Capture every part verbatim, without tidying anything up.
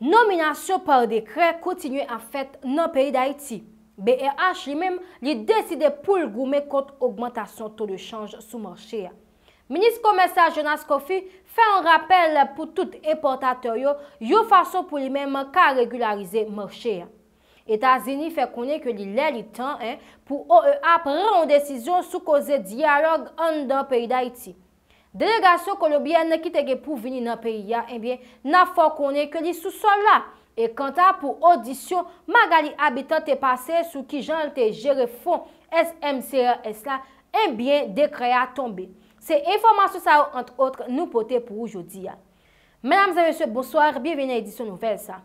Nominasyon pa dekrè kontinye ap fèt nan peyi Dayiti. B R H li menm, li deside pou l goumen kont ogmantasyon to de chanj sou mache a. Minis Komès la, Jonas Coffy, fè yon rapèl pou tout enpòtatè yo, yon fason pou li menm ka regilarize mache a. Etazini fè konnen ke li lè li tan, en, pou O E A pran yon desizyon sou koze dyalòg anndan peyi Dayiti. Delegasyon kolonbyèn ki te gen pou vini nan peyi a, ebyen, n ap fè w konnen ke li sou sòl la. E kanta pou odisyon Magalie Habitant te pase sou kijan l te jere fon S M C R S la, ebyen, dekrè a tonbe. Se enfòmasyon sa yo, ant otre, nou pote pou ou jodi a. Medam e mesye, bonswa, byenveni nan edisyon nouvèl sa.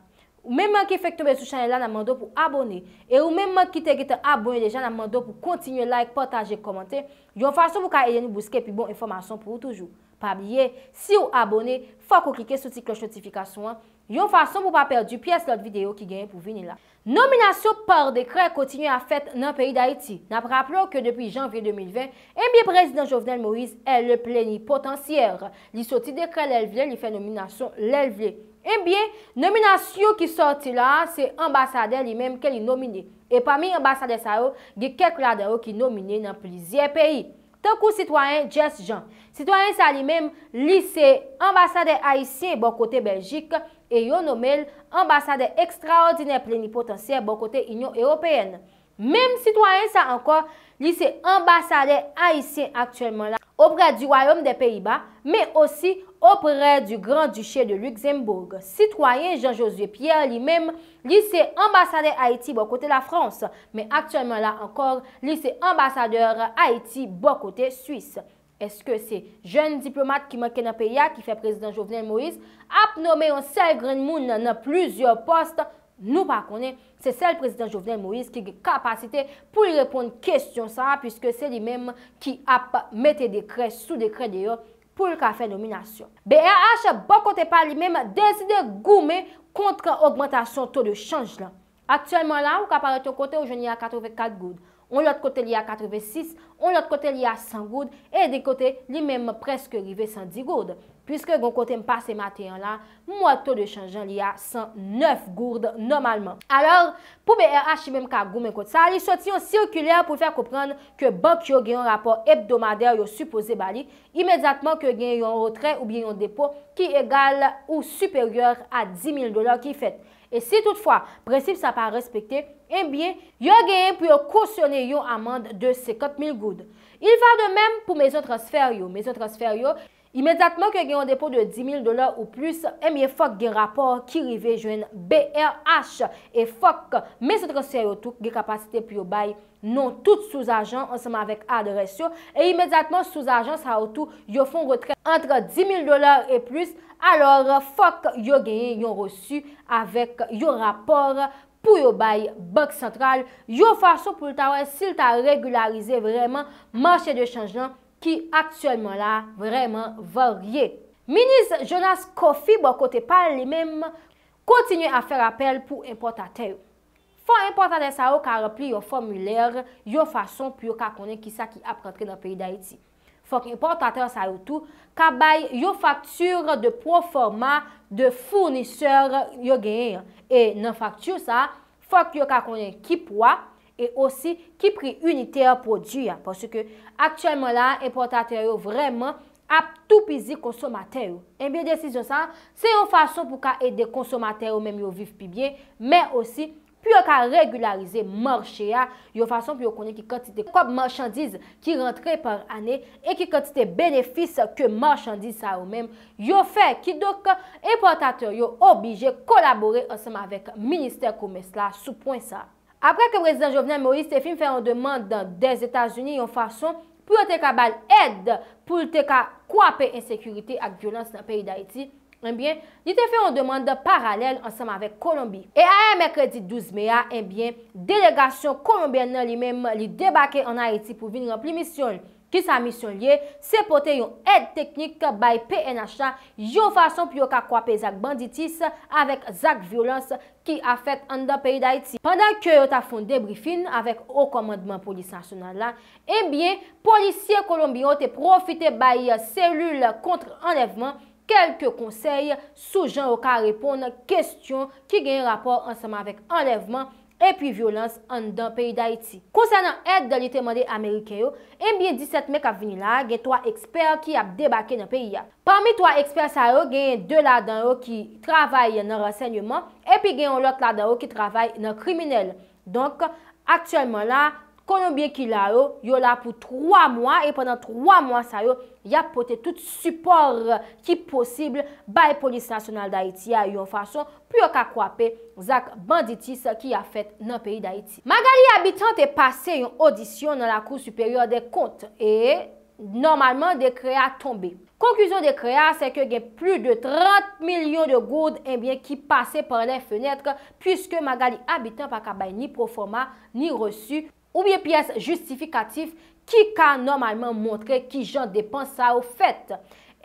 Ou menm ki fèk tonbe sou chanèl la, n ap mande w pou abòne. E ou menm ki te gentan abòne deja, n ap mande w pou kontinye like, pataje, kòmante, yon fason pou ka ede nou bouske pi bon enfòmasyon pou ou toujou. Pa bliye, si w abòne, fòk ou klike sou ti klòch notifikasyon an, yon fason pou pa pèdi pyès lòt videyo ki genyen pou vini la. Nominasyon pa dekrè kontinye ap fèt nan peyi Dayiti. N ap raple w ke depi janvye de mil ven, ebyen, prezidan Jovenel Moïse, èli plenipotansyè, li soti dekrè lè l vle, li fè nominasyon lè l vle. Ebyen, nominasyon ki sòti la a, se anbasadè li menm ke li nomine. E pami anbasadè sa yo, gen kèk ladan yo ki nomine nan plizyè peyi. Tankou sitwayen Jess Jean. Sitwayen sa li menm, li se anbasadè ayisyen bò kote Bèljik e yo nome l anbasadè ekstraòdinè plenipotansyè bò kote Inyon Ewopeyèn. Menm sitwayen sa ankò, li se anbasadè ayisyen aktyèlman la auprès du Royaume des Pays-Bas, men osi auprès du Grand-Duché de Luxembourg. Sitwayen Jean Josué Pierre li menm, li se anbasadè Ayiti bò kote Lafrans, men aktyèlman la ankò, li se anbasadè Ayiti bò kote Swis. Èske se jèn diplomat ki manke nan peyi a ki fè prezidan Jovenel Moïse ap nome yon sèl grenn moun nan plizyè pòs? Nou pa konnen. Se sèl prezidan Jovenel Moïse ki gen kapasite pou l reponn kesyon sa a, piske se li menm ki ap mete dekrè sou dekrè deyò pou l ka fè nominasyon. B R H, bò kote pa li menm, deside goumen kont ogmantasyon to de chanj lan. Aktyèlman la, ou ka parèt yon kote, ou jwenn li a katrevenkat goud. Yon lòt kote, li a katrevensis, yon lòt kote, li a san goud, e de kote, li menm prèske rive san dis goud. Piske gon kote m pase maten an la, m wè to de chanj lan li a san nèf goud nòmalman. Alò, pou B R H li menm ka goumen kont sa, li soti yon sikilè pou l fè konprann ke bank yo gen yon rapò ebdomadè yo sipoze ba li, imedyatman ke gen yon retrè oubyen yon depo ki egal ou siperyè a dis mil dola ki fèt. E si toutfwa prensip sa pa respekte, ebyen, yo genyen pou yo kosyone yon amann de senkant mil goud. Il va de même pou mezon transfè yo. Mezon transfè yo, imedyatman ke gen yon depo de dis mil dola ou plis, ebyen, fòk gen rapò ki rive jwenn B R H. E fòk mezon transfè yo tou gen kapasite pou yo bay non tout souzajan ansanm avèk adrès yo. E imedyatman, souzajan sa yo tou, yo fè yon retrè ant dis mil dola e plis. Alò, fòk yo genyen yon resi avèk yon rapò pou yo bay Bank Santral, yon fason pou l ta wè si l ta regilarize vrèman mache de chanj lan ki aktyèlman la vrèman varye. Minis Jonas Coffy, bò kote pa l, li menm, kontinye ap fè rapèl pou enpòtatè yo. Fò enpòtatè sa yo ka ranpli yon fòmilè, yon fason pou yo ka konnen kisa ki ap rantre nan peyi Dayiti. Fòk enpòtatè sa yo tou ka bay yon facture de proforma de founisè yo genyen an. E nan fakti sa, fòk yo ka konnen ki pwa e osi ki pri initè pwodui a. Paske aktyèlman la, enpòtatè yo vrèman ap toupizi konsomatè yo. Ebyen, desizyon sa, se yon fason pou ka ede konsomatè yo menm yo viv pi byen, men osi pou yo ka regilarize mache a, yon fason pou yo konnen ki kantite kòb machandiz ki rantre pa ane e ki kantite benefis ke machandiz sa yo menm yo fè. Kidonk, enpòtatè yo oblije kolabore ansanm avèk ministè komès la sou pwen sa. Apre ke prezidan Jovenel Moïse te fin fè yon demann Dèzetazini yon fason pou yo te ka ba l èd pou l te ka kwape ensekirite ak vyolans nan peyi Dayiti, ebyen, li te fè yon demann paralèl ansanm avèk Kolonbi. E ayè mèkredi douz me a, ebyen, delegasyon kolonbyèn nan li menm, li debake ann Ayiti pou vin ranpli misyon l. Kisa misyon l ye? Se pote yon èd teknik bay P N H la, yon fason pou yo ka kwape zak banditis avèk zak vyolans ki ap fèt anndan peyi Dayiti. Pandan ke yo t ap fè yon debriefing avèk wo kòmandman polis nasyonal la, ebyen, polisye kolonbyen yo te pwofite bay selil kont anlèvman kèlke konsèy sou jan yo ka reponn kesyon ki gen rapò ansanm avèk anlèvman epi vyolans anndan peyi Dayiti. Konsènan èd li te mande Ameriken yo, ebyen disèt me k ap vini la a, gen twa ekspè ki ap debake nan peyi a. Pami twa ekspè sa yo, genyen de ladan yo ki travay nan ransèyman, epi gen yon lòt ladan yo ki travay nan kriminèl. Donk, aktyèlman la, Kolonbyen ki la yo, yo la pou twa mwa, e pandan twa mwa sa yo, y ap pote tout sipò ki posib bay Polis Nasyonal Dayiti a yon fason pou yo ka kwape zak banditis ki ap fèt nan peyi Dayiti. Magalie Habitant te pase yon odisyon nan Lakou Siperyè dè Kont e nòmalman dekrè a tonbe. Konklizyon dekrè a, se ke gen plis de trant milyon de goud, ebyen, ki pase pa lè fenèt, piske Magalie Habitant pa ka bay ni pwofòma, ni resi, oubyen pyès jistifikatif ki ka nòmalman montre kijan depans sa yo fèt.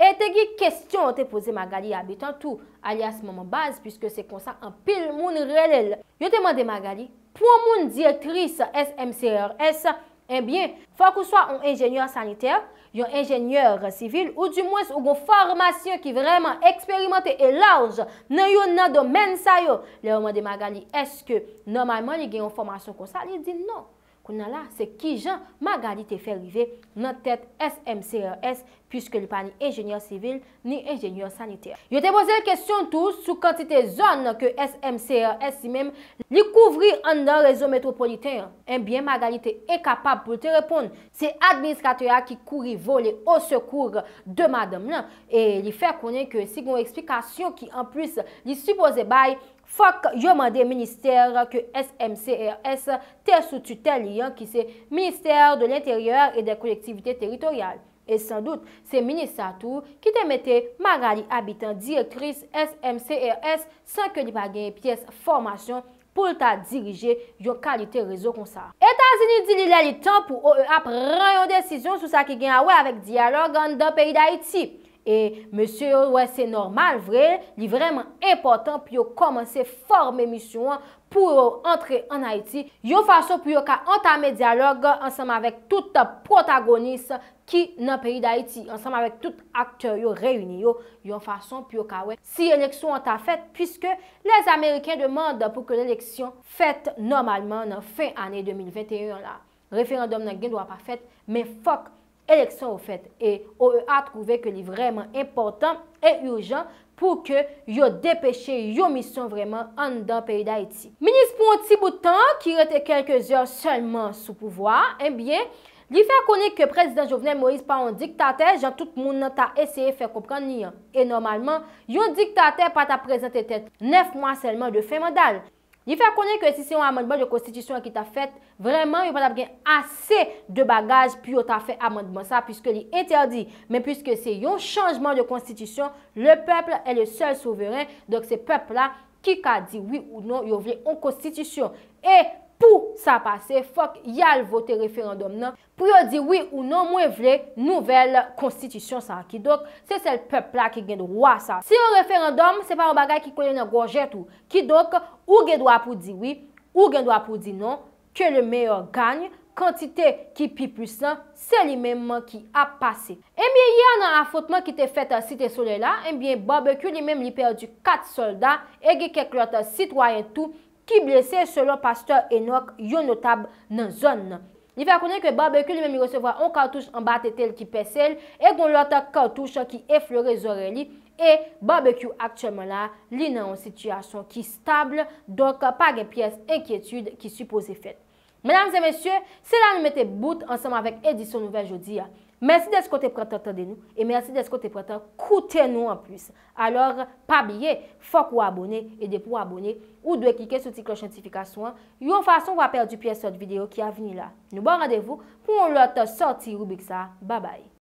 E te gen kesyon yo te poze Magalie Habitant tou, alyas Manman Baz, piske se konsa anpil moun rele l. Yo te mande Magalie, pou yon moun direktris S M C R S, ebyen, fòk ou swa yon enjenyè sanitè, yon enjenyè sivil, oudimwens ou gon fòmasyon ki vrèman eksperimante e laj nan youn nan domèn sa yo. Lè yo mande Magalie, èske nòmalman li gen yon fòmasyon konsa, li di non. Kounye a la, se kijan Magalie te fè rive nan tèt S M C R S, piske li pa ni enjenyè sivil, ni enjenyè sanitè. Yo te poze l kesyon tou sou kantite zòn ke S M C R S li menm li kouvri anndan rezo metwopoliten an. Ebyen, Magalie te enkapab pou l te reponn. Se administratè a ki kouri vole au secours de madanm lan, e li fè konnen ke si gon eksplikasyon ki anplis li sipoze bay, fòk yo mande ministè ke S M C R S te sou titèl li an, ki se Ministère de l'Intérieur et des Collectivités Territoriales. E san dout, se minis sa tou ki te mete Magalie Habitant direktris S M C R S san ke li pa genyen pyès fòmasyon pou l ta dirije yon kalite rezo konsa. Etazini di li lè li tan pou O E A pran yon desizyon sou sa ki gen a wè avèk dyalòg anndan peyi Dayiti. E mesye yo wè se nòmal vre, li vrèman enpòtan pou yo kòmanse fòme misyon an pou yo antre ann Ayiti, yon fason pou yo ka antame dyalòg ansanm avèk tout pwotagonis ki nan peyi Dayiti, ansanm avèk tout aktè yo reyini yo, yon fason pou yo ka wè si eleksyon an ta fèt, puiske les Américains demandent pour que l'élection fèt nòmalman nan fen ane de mil venteyen an la. Referandòm nan gen dwa pa fèt, men fòk eleksyon yo fèt. E O E A twouve ke li vrèman enpòtan e ijan pou ke yo depeche yon misyon vrèman anndan peyi Dayiti. Minis pou yon ti bout tan, ki rete kèlke zè sèlman sou pouvwa a, ebyen, li fè konnen ke prezidan Jovenel Moïse pa yon diktatè, jan tout moun nan ta eseye fè konprann li an. E nòmalman, yon diktatè pa t ap prezante tèt nèf mwa sèlman de fen manda l. Li fè konnen ke si se yon amandman de konstitisyon an ki t ap fèt, vrèman, yo pa t ap gen ase de bagaj pou yo ta fè amandman sa, puiske li entèdi. Men puiske se yon chanjman de konstitisyon, le peuple est le seul souverain, donk se pèp la ki ka di wi ou non yo vle yon konstitisyon. E pou sa pase, fòk y al vote referandòm nan, pou yo di wi ou non mwen vle nouvèl konstitisyon sa a. Kidonk, se sèl pèp la ki gen dwa sa. Si yon referandòm, se pa yon bagay ki kole nan gòjèt ou. Kidonk, ou gen dwa pou di wi, ou gen dwa pou di non, que le meilleur gagne, kantite ki pi plis lan, se li menm ki ap pase. Ebyen, yè nan afwontman ki te fèt Site Solèy la, ebyen, Barbecue li menm li pèdi kat sòlda e gen kèk lòt sitwayen tou ki blese, selon pastè Enock, yon notab nan zòn nan. Li fè konnen ke Barbecue li menm li resevwa yon katouch anba tete l ki pèse l e gon lòt katouch ki eflore zòrèy li. E Barbecue aktyèlman la, li nan yon sitiyasyon ki stab, donk pa gen pyès enkyetid ki sipoze fèt. Medam e mesye, se la nou mete bout ansanm avèk edisyon nouvèl jodi a. Mèsi dèske w te pran tan tande nou, e mèsi dèske w te pran tan koute nou anplis. Alò, pa bliye, fòk ou abòne, e depi w abòne, ou dwe klike sou ti klòch notifikasyon an, yon fason w pa pèdi pyès lòt videyo ki ap vini la. Nou ba w randevou pou yon lòt sòti ribrik sa a. Babay.